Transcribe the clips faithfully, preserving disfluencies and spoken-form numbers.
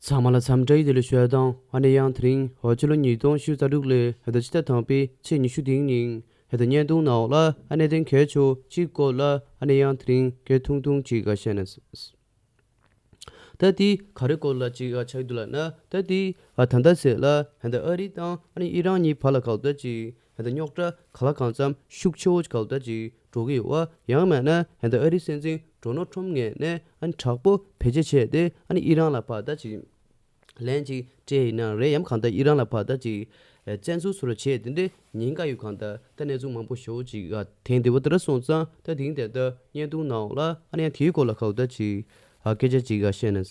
ཚང་མ་ལ་འཚམས་འདྲི་བདེ་ལེགས་ཞུ་ཡ་དང་། ཨ་ནི་ཡང་དེ་རིང་ཧོ་ཅི་ལོ་ཉིས་སྟོང་ཉི་ཤུ་རྩ་དྲུག་ལོའི་ཧེ་ད་ཕྱི་ཟླ་དང་པའི་ཚེས་ཉི་ཤུ་དེའི་ཉིན་ཧེ་ད་བརྙན་ཐུང་ནང་ལ་ཨ་གནད་དོན་གལ་ཆེ་ཅིག་སྐོར་ལ་ཨ་ནི་ཡང་དེ་རིང་སྐད་ཐུང་ཐུང་ཅིག་ག་བཤད་ན། ད་དེ་ག་རེ་སྐོར་ལ་ཅིག་ཨ་ཆགས་འདུག་ལབ་ན། ད་དེ་ཨ་ད་ལྟ་ཟེར་ལ་ཧན་ད་ཨ་རི་དང་ཨ་ནི་ཨི་རན་གཉིས་བར་ལ་ག་ལ་ད་ཅིག་ཧན་ད་རྙོག་དྲ་ག་ལ་གང་འཚམ་ཤུགས་ཆེ་བོ་ཅིག་ག་ལ་ད་ཅིག་འགྲོ་གི་ཡོད་པ། ཡང་མིན་ན་ཧན་ད་ཨ་རི་སྲིད་འཛིན་ཌོ་ནལ་ཊམ་ངོས་ནས་ཨ་ནི་དྲག་པོ་བེད་སྤྱོད་བྱས་ཏེ་ཨ་ནི་ཨི་རན་ལ་ཕར་ད་ཅིག་ལན་ཅིག་སྤྲད་ཡིན་ན་རེད། ཡང་གང་ལྟར་ཨི་རན་ལ་ཕར་ད་ཅིག་བཙན་འཛུལ་སོགས་ལ་བྱས་དེ་འདྲའི་ཉེན་ཁ་ཡོད། གང་ལྟར་ད་གནས་ཚུལ་མང་པོ་ཞེ་པོ་ཅིག་ཐོན་བསྡད་པ་དེ་འདྲ་སོང་ཙང་། ད་དེང་དེ་ད་བརྙན་ཐུང་ནང་ལ་ཨ་ནི་ཡང་དེའི་སྐོར་ལ་ག་ལ་ད་ཅིག་ཨ་སྐད་ཆ་ཅིག་ཨ་བཤད་ན།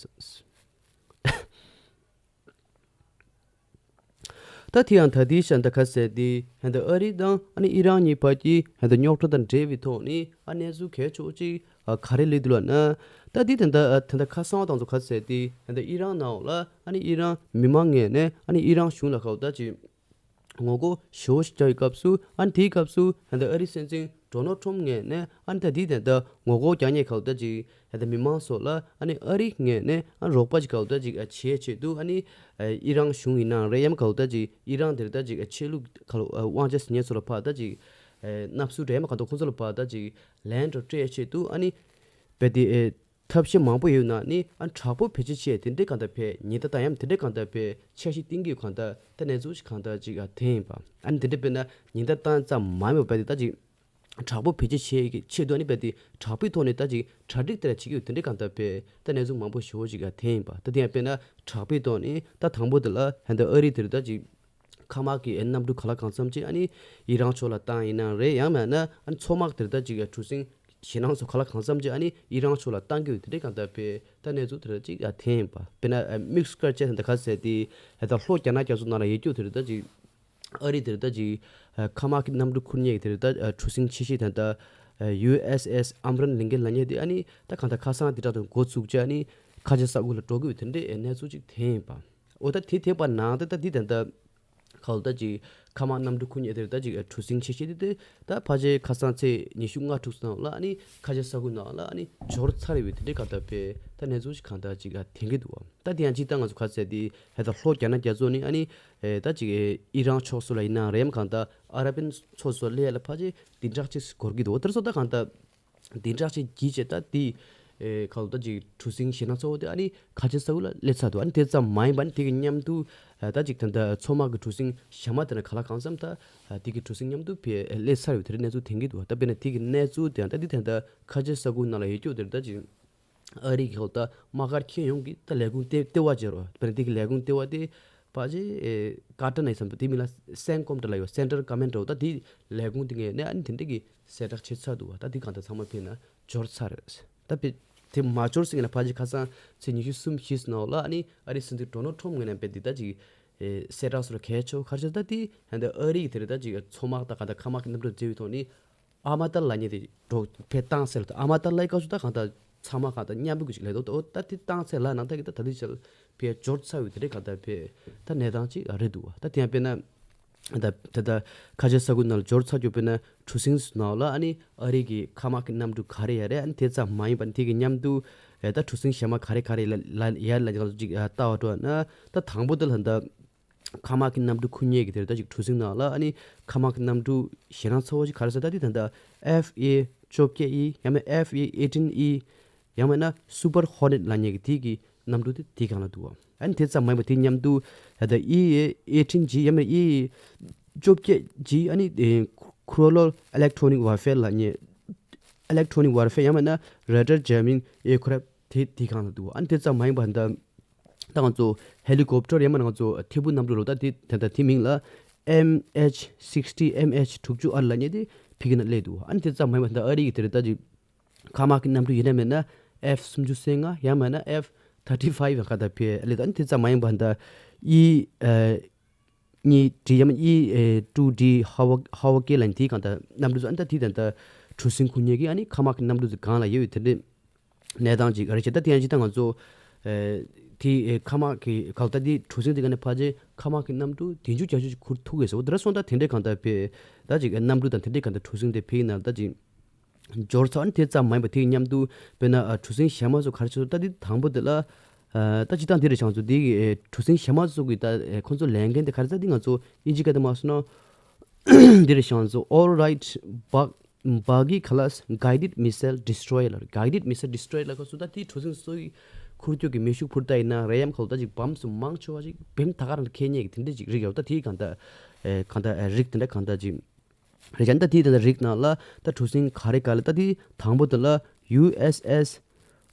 ད་དེ་ཡང་ད་དེའི་ཤ་འདི་ག་ཟེར་ཏེ་ཧན་ད་ཨ་རི་དང་ཨ་ནི་ཨི་རན་གཉིས་བར་གྱི་ཧན་ད་རྙོག་དྲ་དང་འབྲེལ་བའི་ཐོག་ནས་ཨ་གནས་ཚུལ་གལ་ཆེ་བོ་ཅིག་ཨ་ག་རེ་སླེབས་འདུག་ལབ་ན། ད་དེ་ད་ད་ད་ད་ཁ་སང་བ་དང་ཚོ་ག་ཟེར་ཏེ་ཧན་ད་ཨི་རན་ནང་ལ་ཨ་ནི་ཨི་རན་མི་མང་ངོས་ནས་ཨ་ནི་ཨི་རན་གཞུང་ལ་ག་ལ་ད་ཅིག་ངོ་རྒོལ་ཞེ་པོ་ཞིག་བྱ་བའི་སྐབས་སུ། ཨ་ནི་དེའི་སྐབས་སུ་ཧན་ད་ཨ་རི་སྲིད་འཛིན་ཌོ་ནལ་ཊམ་ངོས་ནས་ཨ་ནི་ད་དེ་ད་ད་ངོ་རྒོལ་རྒྱག་མཁན་ག་ལ་ད་ཅིག་ཧན་ད་མི་མང་ཚོ་ལ་ཨ་ནི་ཨ་རི་ངོས་ནས་ཨ་རོགས་པ་ཅིག་ག་ལ་ད་ཅིག་ཨ་བྱེད་ཆེད་དུ་ཨ་ནི་ཨ་ཨི་རན་གཞུང་ཡིན་ན་རེད། ཡང་ག་ལ་ད་ཅིག་ཨི་རན་དེར་ད་ཅིག་ཨ་ཆོས་ལུགས་ཁ་ལོ་ཨ་དབང་ཆ་ཟིན་མཁན་ཚོ་ལ་ཕར་ད་ཅིག་ཨ་མནའ་བསུ་རེད། ཡང་མིན་གང་ལྟར་ཁོང་ཚོ་ལ་ཕར་ད་ཅིག་ལན་འདྲ་སྤྲད་ཆེད་དུ་ཨ་ནི་རྦད་དེ་ཨེ་ཐབས་ཤེས་མང་པོ་ཡོད་ན་ནི་ཨ་དྲག་པོ་བེད་སྤྱོད་བྱས་དེ་འདྲའི་གང་ལྟར་བས་ཉེན་བརྡ་བཏང་ཡ་དེ་འདྲའི་གང་ལྟར་བས་འཆར་གཞི་བཏིང་གི་གང་ལྟར་ད་གནས་ཚུལ་ཞིག་གང་ལྟར་ཅིག་ཨ་ཐོན་ཡིན་པ། ཨ་ནི་དེ་འདྲ་དཔེར་ན་ཉེན་བརྡ་བཏང་ཙམ་མ་ཡིན་པ་རྦད་དེ་ད་ཅིག་དྲག་པོ་བེད་སྤྱོད་བྱེད་ཀྱི་ཆེད་དུ་ཨ་ནི་རྦད་དེ་དྲག་པོའི་ཐོག་ནས་ད་ཅིག་གྲ་སྒྲིག་དེ་འདྲ་བྱེད་ཀྱི་ཡོད། དེ་འདྲའི་གང་ལྟར་བས་ད་གནས་ཚུལ་མང་པོ་ཞེ་པོ་ཅིག་ཨ་ཐོན་ཡིན་པ། ད་དེ་ཡང་དཔེར་ན་དྲག་པོའི་ཐོག་ནས་ད་དང་པོ་དེ་ལ་ཧན་ད་ཨ་རི་དེར་ད་ཅིག་མཁའ་དམག་གི་གནམ་གྲུ་ག་ལ་གང་འཚམ་ཅིག་ཨ་ནི་ཨི་རན་ཕྱོགས་ལ་བཏང་ཡིན་ན་རེད། ཡང་མིན་ན་ཨ་ནི་མཚོ་དམག་དེར་ད་ཅིག་གྲུ་གཟིངས་ཞེད་སྣང་ཚོ་ག་ལ་གང་འཚམ་ཅིག་ཨ་ནི་ཨི་རན་ཕྱོགས་ལ་བཏང་གི་ཡོད། དེ་འདྲའི་གང་ལྟར་བས་ད་གནས་ཚུལ་དེ་འདྲ་ཅིག་ཨ་ཐོན་ཡིན་པ། དཔེར་ན་མིག་སི་ཀར་ཅེ་ད་ག་ཟེར་ཏེ་ད་ལྷོ་རྒྱ་ནག་རྒྱ་མཚོ་ནང་ལ་ཡོད་རྒྱུ་དེར་ད་ཅིག་ཨ་རི་དེར་ད་ཅིག་མཁའ་དམག་གི་གནམ་གྲུ་ཁུར་མཁན་གྱི་དེར་ད་གྲུ་གཟིངས་ཆེ་ཤོས་དེ་ད་ཡུ་ཨེས་ཨེས་ཨམ་རན་ལིང་གེ་ལབ་མཁན་དེ་ཨ་ནི་ད་གང་ལྟར་ཁ་སང་དེ་དག་དང་འགོ་བཙུགས་བྱས་ཨ་ནི་ཁ་ཆེ་ས་ཁུལ་ལ་འགྲོ་གི་ཡོད། དེ་འདྲའི་གནས་ཚུལ་ཅིག་ཐོན་ཡིན་པ། འོ་ད་དེ་ཐེབས་པ་ནང་ད་ད་འདི་ད་ད་ག་ལ་ད་ཅིག་མཁའ་དམག་གནམ་གྲུ་ཁུར་མཁན་དེར་ད་ཅིག་གྲུ་གཟིངས་ཆེ་ཤོས་དེ་དེ་ད་ཕལ་ཆེར་ཁ་སང་ཚེས་ཉི་ཤུ་ལྔ་དྲུག་ཙམ་ལ་ཨ་ནི་ཁ་ཆེ་ས་ཁུལ་ནང་ལ་ཨ་ནི་འབྱོར་ཚར་ཡོད། དེ་འདྲའི་གང་ལྟར་བས་ད་གནས་ཚུལ་ཞིག་གང་ལྟར་ཅིག་ཐོན་གྱི་འདུག་བ། ད་དེ་ཡང་ཅིག་ད་ང་ཚོ་ག་ཟེར་ཏེ་ཧེ་ད་ལྷོ་རྒྱ་ནག་རྒྱ་མཚོ་ནི་ཨ་ནི་ད་ཅིག་ཨི་རན་ཕྱོགས་སུ་ལ་ཡིན་ན་རེད། ཡང་མིན་གང་ལྟར་ཨ་ར་པན་ཕྱོགས་སུ་སླེབས་ཡ་ལ་ཕལ་ཆེར་བདུན་ཕྲག་གཅིག་འགོར་གྱི་འདུག་བ། དེར་སོང་ད་གང་ལྟར་བདུན་ཕྲག་གཅིག་བརྒྱུད་བྱས་ད་དེ་ཨེ་ག་ལ་ད་ཅིག་གྲུ་གཟིངས་ཞེད་སྣང་ཚ་བོ་དེ་ཨ་ནི་ཁ་ཆེ་ས་ཁུལ་ལ་སླེབས་ཚར་འདུག་ཨ་ནི་དེ་ཙམ་མ་ཡིན་པ་ཨ་ནི་དེ་གི་མཉམ་དུ་ཨ་ད་ཅིག་ད་ལྟ་མཚོ་དམག་གི་གྲུ་གཟིངས་གཞན་མ་དེ་ན་ག་ལ་གང་འཚམ་ད་ཨ་དེ་གི་གྲུ་གཟིངས་མཉམ་དུ་ཕེ་སླེབས་ཚར་ཡོད། དེ་འདྲའི་གནས་ཚུལ་ཐོན་གྱི་འདུག་ད་དཔེར་ན་དེ་གི་གནས་ཚུལ་དེ་ཡང་ད་དེ་ད་ལྟ་ཁ་ཆེ་ས་ཁུལ་ནང་ལ་ཡོད་རྒྱུ་དེ་ད་ཅིག་ཨ་རི་གི་ཧོ་ད་དམག་སྒར་ཁྱོན་ཡོངས་ཀྱི་ད་ལས་ཁུངས་ལྟེ་ལྟེ་བ་ཅིག་ཡོད་རེད་བ། དཔེར་ན་དེ་གི་ལས་ཁུངས་ལྟེ་བ་དེ་ཕལ་ཆེར་ཨེ་ཀ་ཏ་ན་ཡིན་བསམ་པ་དེ་མིང་ལ་སེན་ཀོམ་ཏྲ་ལབ་ཡོད། སེན་ཊར་ཀ་མན་ཌ་འདྲ་བོ། ད་དེ་ལས་ཁུངས་དེ་ངོས་ནས་ཨ་ནི་དེ་འདྲ་གི་གསལ་བསྒྲགས་བྱས་ཚར་འདུག་བ། ད་དེ་གང་ལྟར་ཚང་མ་ཕེ་ན་འབྱོར་ཚར་རེད། ད་ཕེ་དེ་མ་འབྱོར་ཟིན་ན་ཕལ་ཆེར་ཁ་སང་ཚེས་ཉི་ཤུ་གསུམ་བཞི་ནང་ལ་ཨ་ནི་ཨ་རི་སྲིད་འཛིན་ཌོ་ནལ་ཊམ་ངོས་ནས་ཕེ་འདི་ད་ཅིག་ཨེ་གསལ་བསྒྲགས་སོགས་གལ་ཆེ་བ་ག་རེ་བྱས། ད་དེ་ཧན་ད་ཨ་རི་གི་དེ་རེད། ད་ཅིག་མཚོ་དམག་ད་གང་ལྟར་མཁའ་དམག་གི་གནམ་གྲུ་བརྗེ་བའི་ཐོག་ནས་ཨ་མ་ཏ་ལབ་མཁན་དེ་འགྲོ་ཕེ་བཏང་ཚར་ལ། ཨ་མ་ཏ་ལབ་སྐབས་སུ་ད་གང་ལྟར་ཚང་མ་གང་ལྟར་མཉམ་པོ་གི་ཅིག་ལབ་འདུག་ཨོ་ད་དེ་བཏང་ཚར་ལ་ནང་ད་གི་ད་ད་དེ་ཅིག་ཕེ་འབྱོར་ཚར་བའི་དེ་འདྲའི་གང་ལྟར་ཕེ་ད་གནས་སྟངས་ཅིག་རེད་འདུག་བ། ད་དེ་ཡང་དཔེར་ན་ད་ད་ད་ཁ་ཆེ་ས་ཁུལ་ནང་ལ་འབྱོར་ཚར་རྒྱུ་དཔེར་ན་གྲུ་གཟིངས་ནང་ལ་ཨ་ནི་ཨ་རི་གི་མཁའ་དམག་གི་གནམ་གྲུ་ག་རེ་ཡོད་རེད། ཨ་ནི་དེ་ཙམ་མ་ཡིན་པ་ནི་དེ་གི་མཉམ་དུ་ཨེ་ད་གྲུ་གཟིངས་གཞན་མ་ག་རེ་ག་རེ་ལ་ལ་ཡོད་ལ་ཅིག་ཨ་ལྟ་བ་འགྲོ་ན། ད་དང་པོ་དེ་ལ་ད་མཁའ་དམག་གི་གནམ་གྲུ་ཁུར་མཁན་གྱི་དེར་ད་ཅིག་གྲུ་གཟིངས་ནང་ལ་ཨ་ནི་མཁའ་དམག་གི་གནམ་གྲུ་ཞེད་སྣང་ཚ་བོ་ཞིག་ག་རེ་ཟེར་ད་དེ་ད་ལྟ་ཨེཕ་ཨེ་བཅོ་བརྒྱད་ཨི་ཡང་མིན་ཨེཕ་ཨེ་ཨེ་ཊིན་ཨི་ཡང་མིན་ན་སུ་པར་ཧོ་ནེཊ་ལབ་མཁན་གྱི་དེ་གི་གནམ་གྲུ་དེ་དེ་སྒང་ལ་འདུག་བ། ཨ་ནི་དེ་ཙམ་མ་ཡིན་པ་དེ་མཉམ་དུ་ད་ལྟ་ཨི་ཨེ་ཨེ་ཊིན་ཇི་ཡང་མིན་ཨི་བཅོ་བརྒྱད་ཇི་ཨ་ནི་ཨེ་ཁུ་རོ་ལོ་ཨི་ལེག་ཊོ་ནིག་ཝར་ཕེར་ལབ་མཁན་ཨི་ལེག་ཊོ་ནིག་ཝར་ཕེར་ཡང་མིན་ན་རེ་ཌར་ཇེམ་མིང་ཨེར་ཀ་རབ་དེ་དེ་སྒང་ལ་འདུག་བ། ཨ་ནི་དེ་ཙམ་མ་ཡིན་པ་ད་ད་ང་ཚོ་ཧེ་ལི་ཀོབ་ཊར་ཡང་མིན་ན་ང་ཚོ་ཐད་འཕུར་གནམ་གྲུ་ལོ་ད་དེ་ད་ལྟ་དེ་མིང་ལ་ཨེམ་ཨེཆ་སིག་སི་ཊི་ཨེམ་ཨེཆ་དྲུག་ཅུ་ཨར་ལབ་མཁན་དེ་ཕ་གི་ན་སླེབས་འདུག་བ། ཨ་ནི་དེ་ཙམ་མ་ཡིན་པ་ད་ཨ་རི་གི་དེ་རེད། ད་ཅིག་མཁའ་དམག་གི་གནམ་གྲུ་ཡིན་ན་མིན་ན་ཨེཕ་སུམ་ཅུ་སོ་ལྔ་ཡང་མིན་ན་ཨེཕ་ཐར་ཊི་ཕའིབ་ཡང་ག་ད་ཕེ་སླེབས་འདུག་ཨ་ནི་དེ་ཙམ་མ་ཡིན་པ་ད་ཨི་ཨ་གཉིས་ཌི་ཡང་མིན་ཨི་ཨེ་ཊུ་ཌི་ཧ་ཝ་ཧ་ཝ་ཀེ་ལབ་མཁན་དེ་གང་ད་གནམ་གྲུ་ཚོ་ཨ་ནི་ད་དེ་ད་ད་གྲུ་གཟིངས་ཁུར་མཁན་གྱི་ཨ་ནི་མཁའ་དམག་གི་གནམ་གྲུ་ཚོ་སྒང་ལ་ཡོད་པའི་དེ་འདྲའི་གནས་སྟངས་ཅིག་རེད་བྱས། ད་དེ་ཡང་ཅིག་ད་ང་ཚོ་ཨེ་དེ་ཨེ་མཁའ་དམག་གི་ག་ད་དེ་གྲུ་གཟིངས་དེ་ག་ནས་ཕལ་ཆེར་མཁའ་དམག་གི་གནམ་གྲུ་བདུན་ཅུ་བརྒྱད་ཅུ་ཅིག་ཁུར་ཐུབ་ཀྱི་ཟེར་བ་དེ་འདྲ་སོང་ད་དེ་འདྲའི་གང་ད་ཕེ་ད་ཅིག་གནམ་གྲུ་དང་དེ་འདྲའི་གང་ད་གྲུ་གཟིངས་དེ་ཕེ་ཡིན་ན་ད་ཅིག་འབྱོར་ཚར། ཨ་ནི་དེ་ཙམ་མ་ཡིན་པ་དེ་མཉམ་དུ་དཔེར་ན་ཨ་གྲུ་གཟིངས་གཞན་མ་ཚོ་ག་རེ་བྱས་སོང་། ད་དེ་དང་པོ་དེ་ལ་ ཨ་ད་སྤྱིར་བཏང་འདི་རེད་ཤག་ཚོ་འདི་གི་ཨེ་གྲུ་གཟིངས་གཞན་མ་ཚོ་གི་ད་ཨེ་ཁོང་ཚོ་ལས་འགན་དེ་ག་རེ་ཟེར། འདི་ང་ཚོ་དབྱིན་ཇི་སྐད་དུ་མ་སོང་ན་འདི་རེད་ཤག་ཚོ། All right, bug- buggy class guided missile destroyer ལ། guided missile destroyer ལ་ཁོ་ཚོ་ད་དེའི་གྲུ་གཟིངས་ཚོ་གི་འཁོར་སྐྱོད་ཀྱི་མེ་ཤུགས་འཕུར་མདའ་ཡིན་ན་རེད། ཡང་ཁོ་ད་ཅིག་བམ་སུ་མང་ཆེ་བ་ཅིག་བེམ་ད་ག་རང་འཁེལ་ཉེས་ཀྱི་དེ་འདྲ་ཅིག་རིགས་ཡོད། ད་དེའི་གང་ད་ཨེ་གང་ད་ཨེ་རིགས་དེ་འདྲ་གང་ད་ཅིག་རེད་ཤག་ད་དེའི་དེ་ལ་རིགས་ནང་ལ་ད་གྲུ་གཟིངས་ག་རེ་ག་ལ། ད་དེའི་དང་པོ་དེ་ལ་ཡུ་ཨེས་ཨེས་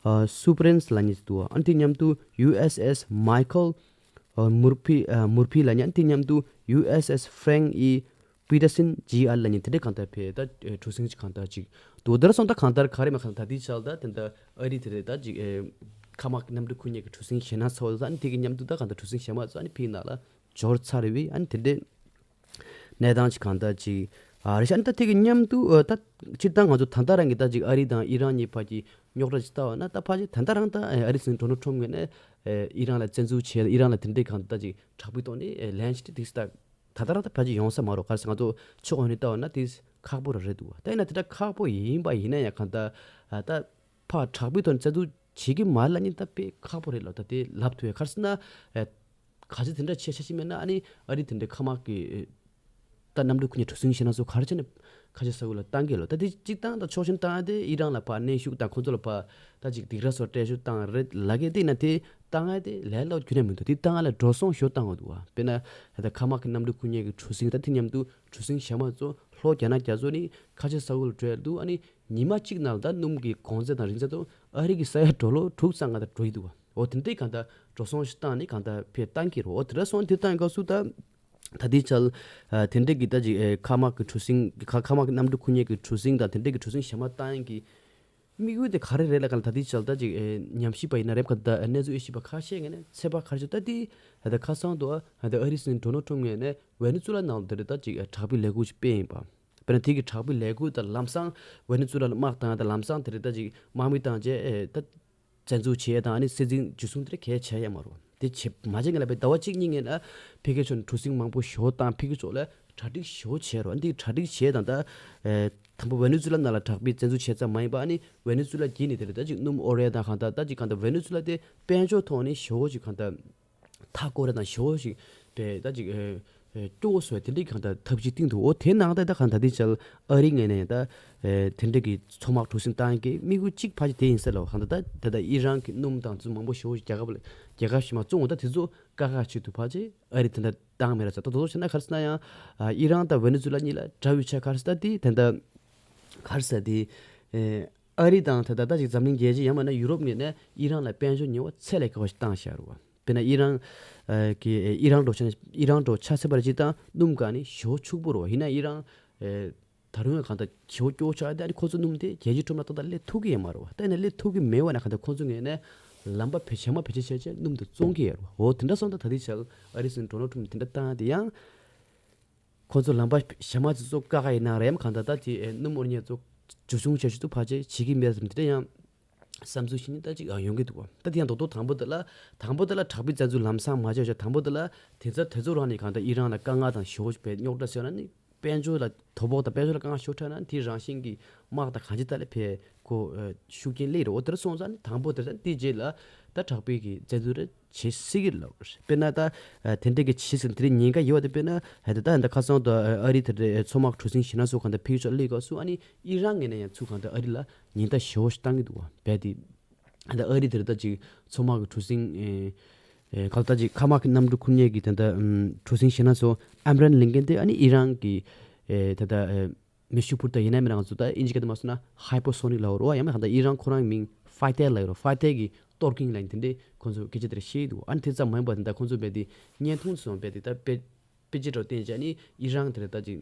ཨ་Surprise ལབ་མཁན་ཅིག་འདུག་ཨ་ནི་དེ་མཉམ་དུ་ཡུ་ཨེས་ཨེས་Michael ཨ་Murphy ཨ་Murphy ལབ་མཁན། ཨ་ནི་དེ་མཉམ་དུ་ཡུ་ཨེས་ཨེས་Frank E Peterson G R ལབ་མཁན་དེ་འདྲའི་གང་ལྟར་ཕེ་ད་ཨ་གྲུ་གཟིངས་ཅིག་གང་ལྟར་ཅིག་འདུག་དེར་སོང་ད་གང་ལྟར་ག་རེ་མ་གང་ལྟར་ད་དེའི་ཆ་ལ་ད་དེ་འདྲ་ཨ་རི་དེ་རེད། ད་ཅིག་ཨེ་མཁའ་དམག་གི་གནམ་གྲུ་ཁུར་མཁན་གྱི་གྲུ་གཟིངས་གཞན་སྣ་ཚོགས་ད་ཨ་ནི་དེ་གི་མཉམ་དུ་ད་གང་ལྟར་གྲུ་གཟིངས་གཞན་མ་ཚོ་ཨ་ནི་ཕེ་ནང་ལ་འབྱོར་ཚར་རེད་བས། ཨ་ནི་དེ་འདྲའི་གནས་སྟངས་ཅིག་གང་ལྟར་ཅིག་ཨ་རེད་ཤག་ཨ་ནི་ད་དེ་གི་མཉམ་དུ་ཨ་ད་སྤྱིར་བཏང་ང་ཚོ་ད་ལྟ་རང་གི་ད་ཅིག་ཨ་རི་དང་ཨི་རན་གཉིས་བར་གྱི་རྙོག་དྲ་ཅིག་ལྟ་བ་ན། ད་ཕལ་ཆེར་ད་ལྟ་རང་ད་ཨ་རི་སྲིད་འཛིན་ཌོ་ནལ་ཊམ་ངོས་ནས་ཨ་ཨི་རན་ལ་བཙན་འཛུལ་བྱས། ཨི་རན་ལ་དེ་འདྲའི་གང་ལྟར་ཅིག་དྲག་པོའི་ཐོག་ནས་ཨ་ལན་ཞིག་དེ་ད་ད་ལྟ་རང་ད་ཕལ་ཆེར་ཡོང་ས་མ་རེད། ག་རེ་ཟེར་ང་ཚོ་ཕྱོགས་གང་ནས་ལྟ་བ་ན་དེ་ཁག་པོ་ར་རེད་འདུག་ད་ཡིན་ན་དེ་འདྲ་ཁག་པོ་ཡིན་པ་ཡིན་ན་ཡང་གང་ལྟར་ཨ་ད་ཕར་དྲག་པོའི་ཐོག་ནས་བཙན་འཛུལ་བྱེད་ཀྱི་མ་རེད་ལབ་ནི་ད་དཔེ་ཁག་པོ་རེད་ལ། ད་དེ་ལབ་ཐུབ་ཡ། ག་རེ་ཟེར་ན་ཨ་ག་ཚོད་དེ་འདྲ་བྱས་བྱས་ཤིག་མེད་ན་ཨ་ནི་ཨ་རི་དེ་འདྲའི་མཁའ་དམག་གི་ད་གནམ་གྲུ་ཁུར་མཁན་གྲུ་གཟིངས་གཞན་སྣ་ཚོ་ག་རེ་བྱས་ནས་ཁ་ཆེ་ས་ཁུལ་ལ་བཏང་གི་ལོ། ད་དེ་གཅིག་བཏང་ད་ཕྱོགས་གཞན་བཏང་ཡ་དེ་ཨི་རན་ལ་ཕར་གནོན་ཤུགས་དང་ཁོང་ཚོ་ལ་ཕར་ད་ཅིག་སྡིགས་ར་སོགས་སྤྲད་ཤུགས་བཏང་རེད་ལབ་ཀྱི། དེ་ཡིན་ན་དེ་བཏང་ཡ་དེ་ལས་སླ་པོ་ཁྱོན་ནས་མི་འདུག་དེ་བཏང་ཡ་ལ་འགྲོ་སོང་ཞོ་བཏང་དགོས་འདུག་བ། དཔེར་ན་ད་མཁའ་དམག་གི་གནམ་གྲུ་ཁུར་མཁན་གྱི་གྲུ་གཟིངས་ད་དེ་མཉམ་དུ་གྲུ་གཟིངས་གཞན་མ་ཚོ་ལྷོ་རྒྱ་ནག་རྒྱ་མཚོ་ནས་ཁ་ཆེ་ས་ཁུལ་ལ་འགྲོ་ཡ་འདུག་ཨ་ནི་ཉི་མ་གཅིག་ནང་ལ་ད་སྣུམ་གྱི་གོང་ཚད་དང་རིན་ཚད་དུ་ཨ་རི་གི་ས་ཡ་ཌོ་ལར་དྲུག་ཙམ་གང་ལྟར་འགྲོ་ཡི་འདུག་བ། འོ་དེ་འདྲའི་གང་ལྟར་འགྲོ་སོང་ཞིག་བཏང་ནས་གང་ལྟར་ཕེ་བཏང་གི་རེད། འོ་དེ་འདྲ་སོང་དེ་བཏང་སྐབས་སུ་ད་ད་ལྟའི་ཆར་ཨ་དེ་འདྲའི་གི་ད་ཅིག་ཨེ་མཁའ་དམག་གི་གྲུ་གཟིངས་མཁའ་མཁའ་དམག་གི་གནམ་གྲུ་ཁུར་མཁན་གྱི་གྲུ་གཟིངས་དང་དེ་འདྲའི་གི་གྲུ་གཟིངས་གཞན་མ་བཏང་ཡས་ཀྱི་དམིགས་ཡུལ་དེ་ག་རེ་རེད་ལབ་ག་ལ། ད་ལྟའི་ཆར་ད་ཅིག་ཨེ་ཉམས་ཞིབ་པ་ཡིན་ན་རེད། ག་ད་གནས་ཚུལ་དབྱེ་ཞིབ་པ་ཁ་ཤས་ངོས་ནས་ཚོད་དཔག་ག་རེ་བྱས་ད་དེ་ད་ཁ་སང་དུ་ད་ཨ་རི་སྲིད་འཛིན་ཌོ་ནལ་ཊམ་ངོས་ནས་ཝེ་ནེ་ཛུ་ལ་ནང་ལ་དེ་རེད་ད་ཅིག་དྲག་པོའི་ལས་འགུལ་ཞིག་སྤེལ་ཡིན་པ། དཔེར་ན་དེ་གི་དྲག་པོའི་ལས་འགུལ་དང་ལམ་སང་ཝེ་ནེ་ཛུ་ལ་ལ་དམག་བཏང་ཡ་དང་ལམ་སང་དེ་རེད་ད་ཅིག་དམག་མི་བཏང་རྗེས་ཨེ་ད་བཙན་འཛུལ་བྱེད་ཡ་དང་ཨ་ནི་སྲིད་འཛིན་འཇུ་བཟུང་དེ་རེད་གས་བྱས་ཡ་མ་རེད། དེ་བྱེད་མ་བྱས་ངེས་ལ་བའི་ཟླ་བ་གཅིག་གཉིས་ངེས་ན་ཕ་གི་ཕྱོགས་ནས་གྲུ་གཟིངས་མང་པོ་ཞོ་བཏང་། ཕ་གི་ཕྱོགས་ལ་གྲ་སྒྲིག་ཞོ་བྱས་རོགས། འདི་གྲ་སྒྲིག་བྱས་དང་ད་ཨེ་དང་པོ་ཝེ་ནེ་ཛུ་ལ་ནང་ལ་དྲག་པོའི་བཙན་འཛུལ་བྱས་ཙམ་མ་ཡིན་པ་ཨ་ནི་ཝེ་ནེ་ཛུ་ལ་བརྒྱུད་ནས་དེ་རེད་ད་ཅིག་སྣུམ་ཨོ་རེད་དང་གང་ལྟར་ད་ཅིག་གང་ལྟར་ཝེ་ནེ་ཛུ་ལ་དེ་དཔལ་འབྱོར་ཐོག་ནས་ཞོ་ཅིག་གང་ལྟར་མཐའ་སྐོར་ར་དང་ཞོ་ཞིག་པའི་ད་ཅིག་ཨེ་ཨེ་སྐྱོ་བོ་བཟོ་བའི་དེ་འདྲའི་གང་ལྟར་ཐབས་ཤེས་བཏིང་འདུག་འོ་དེ་ནང་ད་ད་གང་ལྟར་དེ་ཆལ་ཨ་རི་ངོས་ནས་ད་ཨེ་དེ་འདྲའི་གི་མཚོ་དམག་གྲུ་གཟིངས་བཏང་གི་དམིགས་ཡུལ་གཅིག་ཕལ་ཆེར་དེ་ཡིན་ས་ལ། གང་ལྟར་ད་ད་ད་ཨི་རན་གི་སྣུམ་དང་ཚོ་མང་པོ་ཞོ་ཞིག་རྒྱལ་ཁབ་ལ་རྒྱལ་ཁབ་ཞིག་མ་བཙོང་འོ་ད་དེ་ཚོ་ཀ་ཁ་ཆེད་དུ་ཕལ་ཆེར་ཨ་རི་དེ་འདྲ་བཏང་མེད་ར་ས། ད་དོ་དོ་བྱས་ན་ག་རེ་ཟེར་ན་ཡང་ཨ་ཨི་རན་དང་ཝེ་ནེ་ཛུ་ལ་གཉིས་ལ་འདྲ་བའི་ཆ་ག་རེ་ཟེར་ད་དེ་ད་ད་ག་རེ་ཟེར་དེ་ཨེ་ཨ་རི་དང་ད་ད་ད་ཅིག་འཛམ་གླིང་རྒྱལ་སྤྱི་ཡང་མིན་ན་ཡུ་རོབ་ངོས་ནས་ཨི་རན་ལ་དཔལ་འབྱོར་ཉེས་པ་ཚད་ལས་བརྒལ་བ་ཞིག་བཏང་བཞག་རེད་བ། དཔེར་ན་ཨི་རན་ཨེ་གི་ཨི་རན་འགྲོ་ཆ་ཨི་རན་འགྲོ་ཆ་ཚད་པར་ཅིག་དང་སྣུམ་གང་ནི་ཞོ་ཕྱུག་པོ་རེད་བ། ཡིན་ན་ཨི་རན་ཨེ་ད་རུང་ཡང་གང་ལྟར་ཞོ་སྐྱོ་ཆག་སྟེ་ཨ་ནི་ཁོ་ཚོ་སྣུམ་དེ་རྒྱལ་སྤྱིའི་ཁྲོམ་ལ་ཏག་ཏག་སླེབས་ཐུབ་ཀྱི་ཡོད་མ་རེད་བ། ད་ཡིན་ན་སླེབས་ཐུབ་ཀྱི་མེད་བ་ན་གང་ལྟར་ཁོ་ཚོ་ངོས་ནས་ལམ་པ་བེད་བྱ་མ་བེད་སྤྱོད་བྱས་བྱས་སྣུམ་དེ་བཙོང་གི་ཡོད་རེད་བ། འོ་དེ་འདྲ་སོང་ད་ད་ལྟའི་ཆར་ཨ་རི་སྲིད་འཛིན་ཌོ་ནལ་ཊམ་དེ་འདྲ་བཏང་དེ་ཡང་ཁོ་ཚོ་ལམ་པ་གཞན་མ་ཚོ་ཚོ་ཀ་ཁ་ཡིན་ན་རེམ་གང་ལྟར་ད་ཅི་ཨེ་སྣུམ་དབོར་མཁན་ཚོ་འཇུ་བཟུང་བྱ་ཆེད་དུ་ཕལ་ཆེར་བྱེད་ཀྱི་མེད་བསམ་དེ་འདྲ་ཡང་བསམ་ཚུལ་ཞིག་ནི་ད་ཅིག་ཨ་ཡོང་གི་འདུག་བ། ད་དེ་ཡང་རྡོག་རྡོག་དང་པོ་དེ་ལ་དང་པོ་དེ་ལ་དྲག་པོའི་བཙན་འཛུལ་ལམ་སང་མ་བྱས་བྱས་དང་པོ་དེ་ལ་དེ་ཚོ་དེ་ཚོ་རང་ནས་གང་ལྟར་ཨི་རན་ལ་དཀའ་ངལ་དང་ཞོགས་པའི་རྙོག་དྲ་ཟེར་ན་ནི་དཔལ་འབྱོར་ལ་དོ་ཕོག་དང་དཔལ་འབྱོར་ལ་དཀའ་ངལ་ཞོག་འཕྲད་ན་དེ་རང་བཞིན་གྱི་དམག་དང་གང་ཅི་ལྟ་ལས་ཕེ་ཁོ་ཨ་ཤུགས་རྐྱེན་སླེབས་རེད། འོ་དེར་སོང་ཙང་ནི་དང་པོ་དེར་ཙང་དེའི་རྗེས་ལ་ད་དྲག་པོའི་གི་བཙན་འཛུལ་རེ་བྱེད་སྲིད་ཀྱི་རེད་ལབ་རེད། དཔེར་ན་ད་ཨ་དེ་འདྲའི་གི་བྱེད་སྲིད་དེ་རིང་ཉེན་ཁ་ཡོད་པ་དེ་དཔེར་ན་ཨ་ད་ད་ད་ཁ་སང་ད་ཨ་རི་དེ་འདྲའི་མཚོ་དམག་གྲུ་གཟིངས་གཞན་སྣ་ཚོགས་གང་ལྟར་ཕེབས་ཆོག་སླེབས་སྐབས་སུ་ཨ་ནི་ཨི་རན་ངོས་ནས་ཡང་ཚུར་གང་ལྟར་ཨ་རི་ལ་ཉེན་བརྡ་ཞེ་པོ་ཞིག་བཏང་གི་འདུག་བ། རྦད་དེ་ཨ་ད་ཨ་རི་དེ་རེད་ད་ཅིག་མཚོ་དམག་གི་གྲུ་གཟིངས་ཨེ་ཨེ་ག་ལ་ད་ཅིག་མཁའ་དམག་གི་གནམ་གྲུ་ཁུར་མཁན་གྱི་ད་ད་ཨམ་གྲུ་གཟིངས་གཞན་སྣ་ཚོགས་ཨམ་རན་ལེན་མཁན་དེ་ཨ་ནི་ཨི་རན་གྱི་ཨེ་ད་ད་ཨེ་མེ་ཤུགས་འཕུར་མདའ་ཡིན་ན་མིན་ན་ང་ཚོ་ད་ཨིན་ཇི་སྐད་དུ་མ་སོང་ན་ཧའི་པར་སོ་ནིག་ལབ་རོ། ཡང་མིན་ད་ཨི་རན་ཁོ་རང་མིང་ཕའི་ཊར་ལབ་རོ། ཕའི་ཊར་གི་གཏོར་སྐྱོན་ལབ་ཡིན་དེ་འདྲའི་ཁོང་ཚོ་སྐད་ཆ་དེ་འདྲ་བཤད་འདུག་ཨ་ནི་དེ་ཙམ་མ་ཡིན་པ་དེ་འདྲ་ཁོང་ཚོ་རྦད་དེ་བརྙན་ཐུང་སོང་རྦད་དེ་ད་དཔེ་དཔེ་ཆ་འདྲ་བསྟན་བྱས་ཨ་ནི་ཨི་རན་དེ་འདྲ་ད་ཅིག་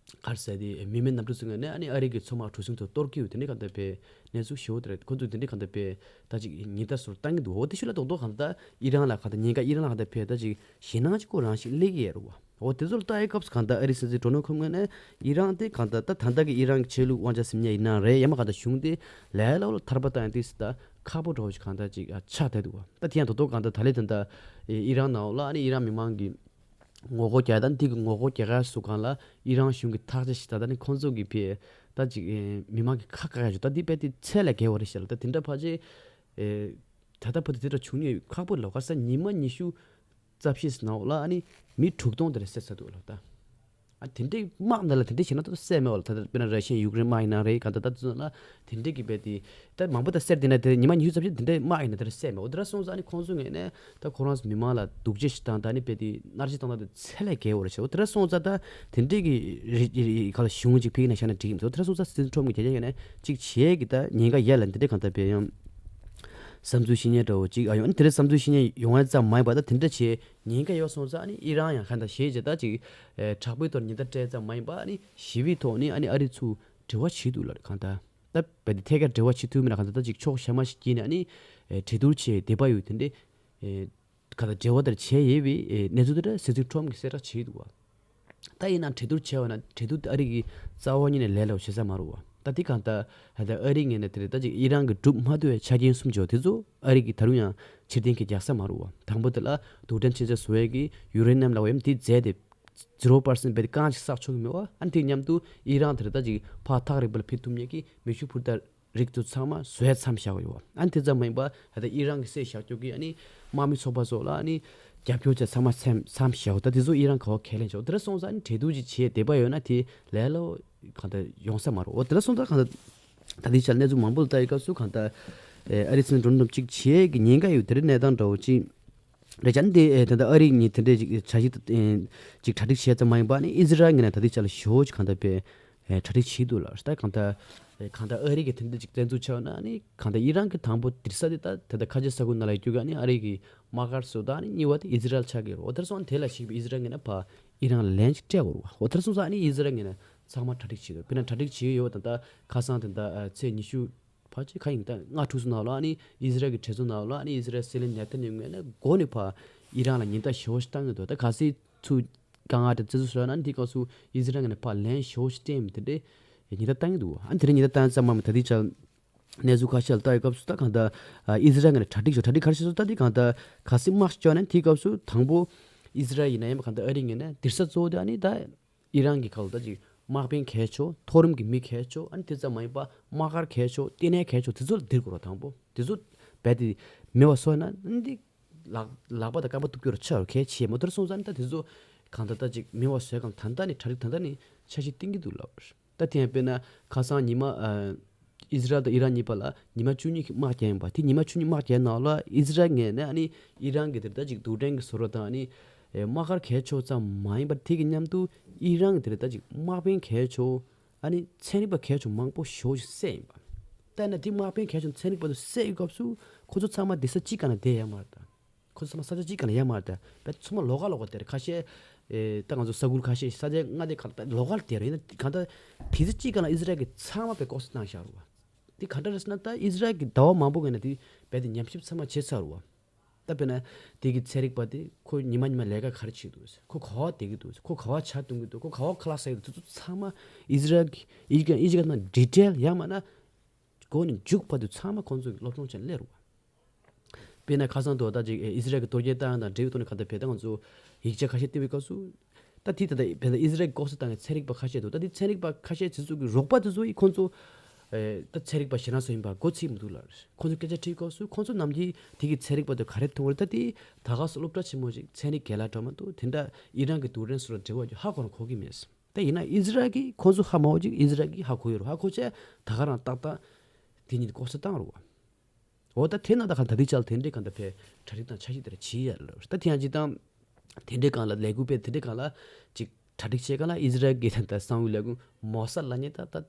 ག་རེ་ཟེར་དེ་མི་མེད་གནམ་གྲུ་ཚོ་ངོས་ནས་ཨ་ནི་ཨ་རི་གི་མཚོ་དམག་གྲུ་གཟིངས་ཚོ་གཏོར་གྱི་ཡོད། དེ་འདྲའི་གང་ལྟར་དཔེ་གནས་ཚུལ་ཞེ་པོ་དེ་འདྲ་ཁོང་ཚོས་དེ་འདྲའི་གང་ལྟར་དཔེ་ད་ཅིག་ཉེན་བརྡ་སོགས་བཏང་གི་འདུག་འོ་དེ་ཤུལ་ལ་རྡོག་རྡོག་གང་ལྟར་ཨི་རན་ལ་གང་ལྟར་ཉེན་ཁ་ཨི་རན་ལ་གང་ལྟར་དཔེ་ད་ཅིག་ཞེད་སྣང་ཅིག་ཁོ་རང་ཞིག་སླེབས་ཀྱི་ཡོད་རེད་བ། འོ་དེ་ཚོ་ལ་ལྟ་ཡི་སྐབས་སུ་གང་ལྟར་ཨ་རི་སྲིད་འཛིན་ཌོ་ནལ་ཁམ་ངོས་ནས་ཨི་རན་དེ་གང་ལྟར་ད་ད་ལྟ་གི་ཨི་རན་གྱི་ཆོས་ལུགས་དབང་ཆ་ཟིན་མཁན་ཡིན་ན་རེད། ཡང་མ་གང་ལྟར་གཞུང་དེ་ལས་སླ་པོ་ལ་ཐར་པ་བཏང་ཡང་དེ་སྲིད་ད་ཁག་པོ་འདྲ་བོ་ཞིག་གང་ལྟར་ཅིག་ཆགས་བསྡད་འདུག་བ། ད་དེ་ཡང་རྡོག་རྡོག་གང་ལྟར་ད་ལས་ད་ལྟ་ཨི་རན་ནང་ལ་ཨ་ནི་ཨི་རན་མི་མང་གི་ངོ་རྒོལ་རྒྱག་དང་འདི་གི་ངོ་རྒོལ་རྒྱག་ཡ་སུ་གང་ལ་ཨི་རན་གཞུང་གི་ཐག་གཅོད་ཞིག་ད་ད་ནི་ཁོང་ཚོ་གི་ཕི་ད་ཅིག་ཨེ་མི་མང་གི་ཁ་བཀག་ཡ་ཞུ་ད་འདི་དཔེ་དེ་ཚད་ལས་བརྒལ་བ་རེད་ཤག་ལ། ད་དེ་འདྲ་ཕལ་ཆེར་ཨེ་ ད་ལྟ་བར་དུ་དེ་འདྲ་བྱུང་མྱོང་ཡོད་ཁག་པོ་ལ། ག་ས་ཉི་མ་ཉི་ཤུ་རྩ་བཞི་ནང་ལ་ཨ་ནི་མི་དྲུག་སྟོང་དེ་འདྲ་བསད་ཚར་འདུག་ལ། ད་ཨ་དེ་འདྲའི་དམག་འདི་ལ་དེ་འདྲ་བྱས་ན་ད་བསད་མེད་པ་ལ། ད་ལྟ་དཔེར་ན་ར་ཤི་ཡན་ཡུཀ་རེན་དམག་ཡིན་ན་རེད། གང་ལྟར་ད་དེ་ཚོ་ལ་དེ་འདྲའི་གི་རྦད་དེ་ད་མང་པོ་ད་བསད་དེ་ན་དེ་ཉི་མ་ཉི་ཤུ་རྩ་བཞི་དེ་འདྲའི་དམག་ཡིན་ན་དེ་འདྲ་བསད་མེད། འོ་དེ་འདྲ་སོང་ཙང་ཨ་ནི་ཁོང་ཚོ་ངོས་ནས་ད་ཁོ་རང་ཚོ་མི་མང་ལ་སྡུག་སྦྱོང་ཞིག་བཏང་། ད་ཨ་ནི་རྦད་དེ་མནར་གཅོད་བཏང་སྟངས་དེ་ཚད་ལས་བརྒལ་བ་རེད་ཤག་འོ་དེ་འདྲ་སོང་ཙང་ད་དེ་འདྲའི་གི་རི་རི་ག་ལ་གཞུང་ཅིག་ཕུད་ན་བཞག་ན་འགྲིག་གི་མི་འདུག་འོ་དེ་འདྲ་སོང་ཙང་སྲིད་ཁྲོམ་གི་རྒྱལ་ཁབ་ངོས་ནས་ཅིག་བྱེད་ཀྱི་ད་ཉེན་ཁ་ཡོད་ལ་འདི་འདྲའི་གང་ལྟར་བས་ཡང་བསམ་ཚུལ་བཤད་མཁན་འདྲ་བོ་ཅིག་ཨ་ཡོང་། ཨ་ནི་དེ་འདྲའི་བསམ་ཚུལ་བཤད་མཁན་ཡོང་བ་ཙམ་མ་ཡིན་པར་ད་དེ་འདྲ་བྱེད་ཉེན་ཁ་ཡོད་སོང་ཙང་ཨ་ནི་ཨི་རན་ཡང་གང་ལྟར་ཞེ་ཅིག་ད་ཅིག་ཨེ་དྲག་པོའི་ཐོག་ཉེན་བརྡ་སྤྲད་ཙམ་མ་ཡིན་པར་ཨ་ནི་ཞི་བའི་ཐོག་ནས་ཨ་ནི་ཨ་རི་ཚུར་འབྲེལ་བ་བྱེད་འདུག་ལ། གང་ལྟར་ད་རྦད་དེ་ཐད་ཀར་འབྲེལ་བ་བྱེད་ཐུབ་མིན་ན་གང་ལྟར་ད་ཅིག་ཕྱོགས་གཞན་མ་ཞིག་བསྐྱིལ་ནས་ཨ་ནི་ཨེ་གྲོས་བསྡུར་བྱས་བསྡད་པ་ཡོད། དེ་འདྲའི་ཨེ་གང་ལྟར་འབྲེལ་བ་དེར་བྱས་ཡོད་པའི་ཨེ་གནས་ཚུལ་དེ་འདྲ་སྲིད་ཚོགས་ཁྲོམ་གྱིས་གསལ་བསྒྲགས་བྱས་འདུག་བ། ད་ཡིན་ན་གྲོས་བསྡུར་བྱས་པ་ན་གྲོས་བསྡུར་དེ་ཨ་རི་གི་རྩ་བ་ཉིད་ནས་ལས་སླ་པོ་བྱེད་ས་མ་རེད་བ། ད་དེ་གང་ལྟར་ད་ཨ་རི་ངོས་ནས་དེ་རེད། ད་ཅིག་ཨི་རན་གྱི་གྲུབ་མ་ཐུབ་པའི་ཆ་རྐྱེན་གསུམ་ཅིག་ཡོད། དེ་ཚོ་ཨ་རི་གིས་ད་རུང་ཡང་ཕྱིར་འཐེན་གྱི་རྒྱག་ས་མ་རེད་བ། དང་པོ་དེ་ལ་རྡུལ་ཕྲན་མཆེད་ཆས་བཟོ་ཡས་ཀྱི་ཡུ་རེ་ནམ་ལབ་པ་ཡིན་དེ་རྫས་དེ་zero percent རྦད་དེ་རྐང་གཅིག་བསགས་ཆོག་གི་མེད་བ། ཨ་ནི་དེ་མཉམ་དུ་ཨི་རན་དེ་རེད། ད་ཅིག་ཕར་ཐག་རིང་པོ་ལ་ཕེབས་ཐུབ་མཁན་གྱི་མེ་ཤུགས་འཕུར་མདའ་རིགས་དེ་ཚང་མ་བཟོས་མཚམས་བཞག་ཡོད། ཨ་ནི་དེ་ཙམ་མ་ཡིན་པར་ད་ལྟ་ཨི་རན་གྱིས་བསད་བཞག་རྒྱུ་གི་ཨ་ནི་དམག་མི་ཚོགས་པ་ཚོ་ལ་ཨ་ནི་རྒྱབ་སྐྱོར་བྱས་མཚམས་མཚམས་མཚམས་བཞག་ཡོད། ད་དེ་ཚོ་ཨི་རན་ག་བ་ཁས་ལེན་བྱས། འོ་དེ་འདྲ་སོང་ཙང་ཨ་ནི་གྲོས་བསྡུར་ཅིག་བྱས་བསྡད་པ་ཡོད་ན་དེ་ལས་སླ་པོ་གང་ལྟར་ཡོང་ས་མ་རེད། འོ་དེ་འདྲ་སོང་ཙང་གང་ལྟར་ད་ལྟའི་ཆར་གནས་ཚུལ་མང་པོ་ལ་ལྟ་ཡི་སྐབས་སུ་གང་ལྟར་ཨེ་ཨ་རི་སྲིད་འཛིན་ཌོ་ནལ་ཊམ་ཅིག་བྱེད་ཀྱི་ཉེན་ཁ་ཡོད། དེ་འདྲའི་གནས་སྟངས་འདྲ་བོ་ཅིག་རེད་ཅག་འདི། ཨེ་ད་ལྟ་ཨ་རི་གཉིས་དེ་འདྲའི་ཅིག་བྱ་གཞི་ཨེ་ཅིག་གྲ་སྒྲིག་བྱས་ཙམ་མ་ཡིན་པ་ནི་ཨི་ཛི་རལ་ངོས་ནས་ད་ལྟའི་ཆ་ལ་ཞེ་པོ་ཅིག་གང་ལྟར་དཔེ་ཨེ་གྲ་སྒྲིག་བྱེད་འདུག་ལ། ད་གང་ལྟར་ཨེ་གང་ལྟར་ཨ་རི་གིས་དེ་འདྲ་ཅིག་བཙན་འཛུལ་བྱས་ན་ནི་གང་ལྟར་ཨི་རན་གྱི་དང་པོ་དེར་ས་དེ་ད་ད་ལྟ་ཁ་ཆེ་ས་ཁུལ་ནང་ལ་ཡོད་རྒྱུ་ག་ནི་ཨ་རི་གི་དམག་སྒར་བཟོ་སྟངས་ནི་གཉིས་པ་དེ་ཨི་ཛི་རལ་ཆགས་ཀྱི་རེད། འོ་དེར་སོང་དེ་ལ་གཞིགས་པའི་ཨི་ཛི་རལ་ངོས་ནས་ཕར་ཨི་རན་ལ་ལན་ཅིག་སྤྲད་དགོས་རེད་བ། འོ་དེར་སོང་ཙང་ནི་ཨི་ཛི་རལ་ངོས་ནས་ཚང་མ་གྲ་སྒྲིག་བྱེད་དགོས། དཔེར་ན་གྲ་སྒྲིག་བྱེད་ཡོད་ད་ལྟ་ཁ་སང་དེ་ད་ཚེས་ཉི་ཤུ་ཕལ་ཆེར་ག་ཡིན་ད་སྔ་དྲོ་ཚོ་ནང་ལ་ཨ་ནི་ཨི་ཛི་རལ་གྱི་གྲོས་ཚོགས་ནང་ལ་ཨ་ནི་ཨི་ཛི་རལ་སྲིད་བློན་ནེ་ཐན་ཡ་ཧུ་ངོས་ནས་འགོ་ནས་ཕར་ཨི་རན་ལ་ཉེན་བརྡ་ཞེ་པོ་ཞིག་བཏང་གི་འདུག་ད་གལ་སྲིད་ཚུར་དཀའ་ངལ་དེ་བརྩི་འཇོག་བཟོས་ན་ཨ་ནི་དེའི་སྐབས་སུ་ཨི་ཛི་རལ་ངོས་ནས་ཕར་ལན་ཞེ་པོ་ཞིག་སྤྲད་ཡིན་དེ་འདྲའི་ཉེན་བརྡ་བཏང་གི་འདུག་ཨ་ནི་དེ་འདྲའི་ཉེན་བརྡ་བཏང་ཙམ་མ་མ་ད་ལྟའི་ཆར་གནས་ཚུལ་ཁ་ཤས་ལ་ལྟ་ཡི་སྐབས་སུ་ད་གང་ལྟར་ཨི་ཛི་རལ་ངོས་ནས་གྲ་སྒྲིག་བྱོས། གྲ་སྒྲིག་ག་རེ་བྱས་སོང་ད་དེ་གང་ལྟར་གལ་སྲིད་དམག་ཞིག་བཅོས་ན་དེའི་སྐབས་སུ་དང་པོ་ཨི་ཛི་རལ་ཡིན་ན་ཡང་གང་ལྟར་ཨ་རི་ངོས་ནས་འདིར་ས་གཙོ་བོ་དེ་ཨ་ནི་ད་ཨི་རན་གྱི་ཁ་ལ་ད་ཅིག་དམག་དཔོན་གལ་ཆེ་ཤོས། མཐོ་རིམ་གྱི་མི་གལ་ཆེ་ཤོས། ཨ་ནི་དེ་ཙམ་མ་ཡིན་པ་དམག་སྒར་གལ་ཆེ་ཤོས། ལྟེ་གནས་གལ་ཆེ་ཤོས་དེ་ཚོ་ལ་ལྡིར་དགོས་རེད། དང་པོ་དེ་ཚོ་རྦད་དེ་མེད་པ་བཟོས་ན་ཨ་ནི་ལག་ལག་པ་དང་རྐང་པ་གཏུབ་རྒྱུ་རེད། ཆགས་རེད། གལ་ཆེ་མོ་དེར་སོང་ཙང་ནི་ད་དེ་ཚོ་གང་ལྟར་ད་ཅིག་མེད་པ་བཟོས་གང་ད་ལྟ་ནི་གྲ་སྒྲིག་ད་ལྟ་ནི་འཆར་གཞི་བཏིང་གི་འདུག་ལབ་རེད། ད་དེ་ཡང་དཔེར་ན་ཁ་སང་ཉི་མ་ཨ་ཨི་ཛི་རལ་དང་ཨི་རན་གཉིས་བར་ལ་ཉི་མ་བཅུ་གཉིས་ཀྱི་དམག་རྒྱག་ཡིན་པ། དེ་ཉི་མ་བཅུ་གཉིས་དམག་རྒྱག་ནང་ལ་ཨི་ཛི་རལ་ངོས་ནས་ཨ་ནི་ཨི་རན་གྱི་དེར་ད་ཅིག་རྡུལ་ཕྲན་གྱི་བཟོ་གྲྭ་དང་ཨ་ནི་ཨེ་དམག་སྒར་གལ་ཆེ་ཤོས་ཙམ་མ་ཡིན་པར་དེ་གི་མཉམ་དུ་ཨི་རན་གྱི་དེར་ད་ཅིག་དམག་དཔོན་གལ་ཆེ་ཤོས་ཨ་ནི་ཚན་རིག་པ་གལ་ཆེ་ཤོས་མང་པོ་ཞེ་པོ་ཅིག་བསད་ཡིན་པ། ད་ན་དེ་དམག་དཔོན་གལ་ཆེ་ཤོས་ཚན་རིག་པ་ཚོ་བསད་ཡོད་སྐབས་སུ་ཁོ་ཚོ་ཚང་མ་དེ་ས་གཅིག་སྒང་ལ་བསྡད་ཡོད་མ་རེད་ད། ཁོ་ཚོ་ཚང་མ་ས་ཆ་གཅིག་སྒང་ལ་ཡོད་མ་རེད་ད། བས་ཚང་མ་ལོགས་ཀ་ལོགས་ཀ་དེར་ཁ་ཤས་ཨེ་ད་ང་ཚོ་ས་ཁུལ་ཁ་ཤས་ས་ཆ་ལྔ་དེ་གང་ད་ལོགས་ཀ་ལ་དེར་ཡིན་ན་གང་ད་དེ་ཚོ་གཅིག་སྒང་ལ་ཨི་ཛི་རལ་གྱི་ཚང་མ་བས་ལྐོག་ཟ་བཏང་བཞག་རེད་བ། དེ་ག་འདྲ་རེད་ཟེར་ན་ད་ཨི་ཛི་རལ་གྱི་ཟླ་བ་མང་པོ་སྔོན་ནས་དེ་བས་དེ་ཉམས་ཞིབ་ཚང་མ་བྱས་ཚར་རེད་བ། ད་དཔེར་ན་དེ་གི་ཚན་རིག་པ་དེ་ཁོ་ཉི་མ་ཉི་མ་ལས་ཀ་ག་རེ་བྱེད་འདུག་ཁོ་ག་བ་བསྡད་ཀྱི་འདུག་ཁོ་ག་བ་ཇ་འཐུང་གི་འདུག་ཁོ་ག་བ་ཁ་ལག་ཟ་གི་འདུག་དེ་ཚོ་ཚང་མ་ཨི་ཛི་རལ་གྱི་ཨི་ཛི་རལ་གྱི་ཨི་ཛི་རལ་ནང་ཌི་ཊེལ་ཡང་མིན་ན་འགོ་ནས་མཇུག་བར་དུ་ཚང་མ་ཁོང་ཚོས་སློབ་སྦྱོང་བྱས་ནས་སླེབས་རེད་བ། དཔེར་ན་ཁ་སང་དུ་ད་ཅིག་ཨི་ཛི་རལ་གྱི་གཏོར་སྐྱོན་བཏང་ཡག་དང་འབྲེལ་བའི་ཐོག་ནས་གང་ལྟར་བལ་ཏང་ཚོ་ཡིག་ཆ་ཁ་ཤས་བལྟས་པའི་སྐབས་སུ། ད་དེ་ད་ལྟ་བལ་ཏང་ཨི་ཛི་རལ་གྱི་ལྐོག་ཟ་བཏང་མཁན་ཚན་རིག་པ་ཁ་ཤས་འདུག་ད་དེ་ཚན་རིག་པ་ཁ་ཤས་དེ་ཚོ་གི་རོགས་པ་དེ་ཚོ་ཡིས་ཁོང་ཚོ་ཨེ་ད་ཚན་རིག་པ་ཞེ་དྲག་ཚོ་ཡིན་པ་མགོ་ཚོས་མི་འདུག་ལ། ཁོང་ཚོ་སྐད་ཆ་དྲིས་སྐབས་སུ་ཁོང་ཚོ་ནམ་རྒྱུན་དེ་གི་ཚན་རིག་པ་དེ་ག་རེ་མཐོང་བ་རེད། ད་དེ་ད་ག་སོ་སློབ་གྲྭ་ཆེན་མོ་ཞིག་ཚན་རིག་རྒན་ལགས་འདྲ་མ་གཏོགས་དེ་འདྲ་ཨི་རན་གྱི་རྡུལ་ཕྲན་སོགས་ལ་འབྲེལ་བ་ཡོད་ཧ་གོ་རང་གོ་གི་མེད། ད་ཡིན་ན་ཨི་ཛི་རལ་གྱིས་ཁོང་ཚོ་ཧ་མ་གོ་ཅིག་ཨི་ཛི་རལ་གྱིས་ཧ་གོ་ཡོད་རེད། ཧ་གོ་བྱས་ད་ག་རང་ཏག་ཏག་དེ་གཉིས་ལྐོག་ཟ་བཏང་རེད་བ། འོ་ད་དེ་ན་ད་ག་ད་ལྟའི་ཆར་དེ་འདྲའི་གང་ལྟར་བས་གྲ་སྒྲིག་དང་འཆར་གཞི་དེ་འདྲ་བྱེད་ཡ་ལ། ད་དེ་ཡང་ཅིག་དང་དེ་འདྲའི་སྒང་ལ་ལས་འགུལ་སྤེལ་དེ་འདྲའི་སྒང་ལ་ཅིག་གྲ་སྒྲིག་བྱེད་སྒང་ལ་ཨི་ཛི་རལ་གྱི་ད་ལྟ་གསང་བའི་ལས་ཁུངས་མོ་སཱད་ལབ་མཁན་ད་ད་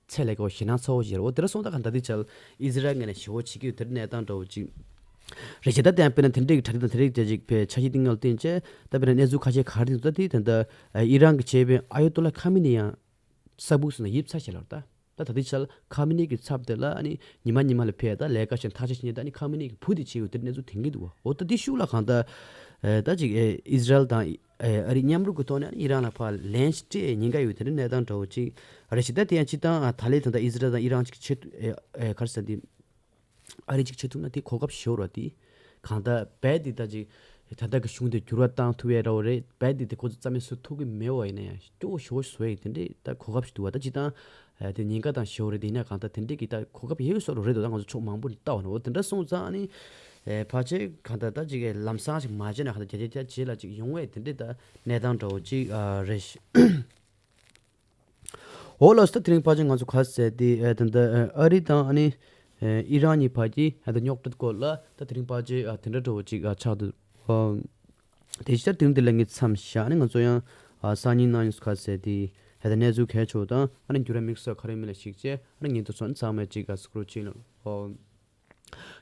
ཚད་ལས་ཀ་བ་ཞེད་སྣང་ཚ་བོ་ཞིག་རེད། འོ་དེ་འདྲ་སོང་ད་ག་ད་ལྟའི་ཆར་ཨི་ཛི་རལ་ངོས་ནས་ཞེ་པོ་བྱེད་ཀྱི་ཡོད་དེ་འདྲའི་གནས་སྟངས་འདྲ་བོ་ཅིག་རེད་བྱས། ད་དེ་ཡང་དཔེར་ན་དེ་འདྲའི་གི་གྲ་སྒྲིག་དང་དེ་འདྲའི་ཅིག་བས་འཆར་གཞི་བཏིང་ཡ་ལ་བརྟེན་བྱས་ད་དཔེར་ན་གནས་ཚུལ་ཁ་ཤས་ག་རེ་འདུག་ད་དེ་ད་ལྟ་ཨི་རན་གྱི་ཆེད་དཔོན་ཨ་ཡོ་ཏུ་ལ་ཁ་མི་ནི་ཡང་ས་སྦུག་སུ་ན་ཡིབ་ཚར་བྱས་ལ། ད་ད་ལྟའི་ཆར་ཁ་མི་ནི་གི་ཚབ་དེ་ལ་ཨ་ནི་ཉི་མ་ཉི་མ་ལ་ཕེབས་ད་ལས་ཀ་བྱས་ཐག་གཅོད་བྱས་ནས་ད་ཨ་ནི་ཁ་མི་ནི་གི་བུ་དེ་བྱེད་ཡོད་དེ་གནས་ཚུལ་ཐོན་གྱི་འདུག་བ། འོ་ད་དེ་ཤུགས་ལ་གང་ལྟར་ད་ཅིག་ཨི་ཟི་རལ་དང་ཨ་རི་མཉམ་རུབ་ཀྱི་ཐོག་ནས་ཨི་རན་ལ་ཕར་ལན་ཞིག་སྤྲད་ཉེན་ཁ་ཡོད་དེ་འདྲའི་གནས་སྟངས་འདྲ་བོ་ཅིག་རེད་ཤག་ད་དེ་ཡང་སྤྱིར་བཏང་ད་ལས་ད་ལྟ་ཨི་ཟི་རལ་དང་ཨི་རན་ཅིག་བྱེད་ཨེ་ག་རེ་ཟེར་འདི། ཨ་རི་གཅིག་བྱེད་ཐུབ་ན་དེ་གོ་སྐབས་ཞེ་པོ་རེད་དེ། གང་ལྟར་རྦད་དེ་ད་ཅིག་ད་ལྟ་གི་གཞུང་དེ་འགྱུར་བ་བཏང་ཐུབ་ཡས་འདྲ་བོ་རེད། རྦད་དེ་དེ་ཁོ་ཚོ་རྩ་མེད་བཟོ་ཐུབ་ཀྱི་མེད་པ་ཡིན་ན་ཡང་སྐྱོ་བོ་ཞེ་པོ་བཟོ་ཡས་དེ་འདྲས་ད་གོ་སྐབས་ཤིག་འདུག་བ། ད་སྤྱིར་བཏང་དེ་ཉེན་ཁ་དང་ཞེ་པོ་རེད་དེ་ཡིན་ན་གང་ལྟར་དེ་འདྲས་ཀྱི་ད་གོ་སྐབས་ཡོད་བཟོ་འདྲ་རེད་འདུག་ད་ང་ཚོ་ཕྱོགས་མང་པོ་ནས་ལྟ་བ་ན་འོ་དེ་འདྲ་སོང་ཙང་ཨ་ནི་ ཨེ་ཕལ་ཆེར་གང་ལྟར་ད་ཅིག་ཨེ་ལམ་སང་ཞིག་མ་བྱས་ན་གང་ལྟར་བརྒྱ་ཆ་བརྒྱ་རྗེས་ལ་ཅིག་ཡོང་བའི་དེ་འདྲའི་ད་གནས་སྟངས་འདྲ་བོ་ཅིག་ཨ་རེད་ཤག་འོ་ལགས་སོ། ད་དེ་རིང་ཕལ་ཆེར་ང་ཚོ་ག་ཟེར་དེ་ཨེ་ད་ལྟ་ཨ་རི་དང་ཨ་ནི་ཨེ་ཨི་རན་གཉིས་བར་གྱི་ཨེ་ད་རྙོག་དྲ་སྐོར་ལ་ད་དེ་རིང་ཕལ་ཆེར་ཨ་དེ་འདྲ་འདྲ་བོ་ཅིག་ཨ་ཆགས་འདུག་ཨོ། དེ་ཕྱིར་དེ་རིང་འདི་ལ་ངས་མཚམས་བཞག་ནས་ང་ཚོ་ཡང་ཨ་སང་ཉིན་གནངས་ཉིན་ག་ཟེར་དེ་ཨེ་ད་གནས་ཚུལ་གལ་ཆེ་བ་དང་ཨ་ནི་འགྱུར་བ་དམིགས་བསལ་ག་རེ་མིན་ལ་གཞིགས་བྱས་ཨ་ནི་ངས་འདི་ཚོ་ཚང་མ་ཅིག་ཨ་གཟིགས་རོགས་བྱེད་ལ་ཨོ།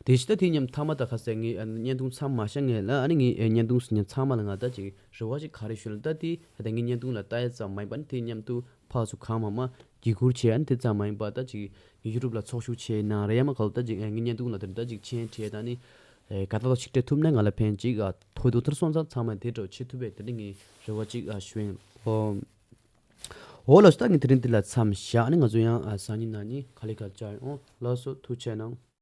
དེ་ཕྱིར་ད་དེ་མཉམ་མཐའ་མ་ད་ག་ཟེར་ངས་ཨ་ནི་བརྙན་ཐུང་མཚམས་མ་བཞག་ངེས་ལ་ཨ་ནི་ངས་ཨེ་བརྙན་ཐུང་ཉམས་ཚང་མ་ལ་ང་ད་ཅིག་རེ་བ་ཅིག་ག་རེ་ཞུ་ལ་ད་དེ་ཨེ་ད་ངས་བརྙན་ཐུང་ལ་ལྟ་ཡ་ཙམ་མ་ཡིན་པ་ཨ་ནི་དེ་མཉམ་དུ་ཕར་ཚུར་གང་མང་མང་བརྒྱུད་སྐུར་བྱས་ཨ་ནི་དེ་ཙམ་མ་ཡིན་པ་ད་ཅིག་ཡུ་ཊུབ་ལ་ཚོགས་ཞུགས་བྱས་ནང་རེ་ཡ་མ་ག་ལ་ད་ཅིག་ངའི་བརྙན་ཐུང་ལ་དེར་ད་ཅིག་མཆན་བྲིས་ད་ནི་ཨེ་ག་ད་ལ་ཆིག་སྒྲིལ་ཐུབ་ན་ང་ལ་ཕན་ཅིག་ཨ་ཐོག་ཏུ་ཐར་སོང་ཙང་ཚང་མ་དེ་འདྲ་བྱེད་ཐུབ་པའི་དེ་འདྲ་ངས་རེ་བ་ཅིག་ཨ་ཞུ་ཡིན། ཨོ། འོ་ལགས་སོ། ད་ངས་དེ་རིང་འདི་ལ་མཚམས་བཞག་ནི་ང་ཚོ་ཡང་ཨ་སང་ཉིན་གནངས་ཉིན་ག་ལེ་ག་ལེ་བཅར་ཡོང་། ལགས་སོ། ཐུགས་རྗེ་གནང་།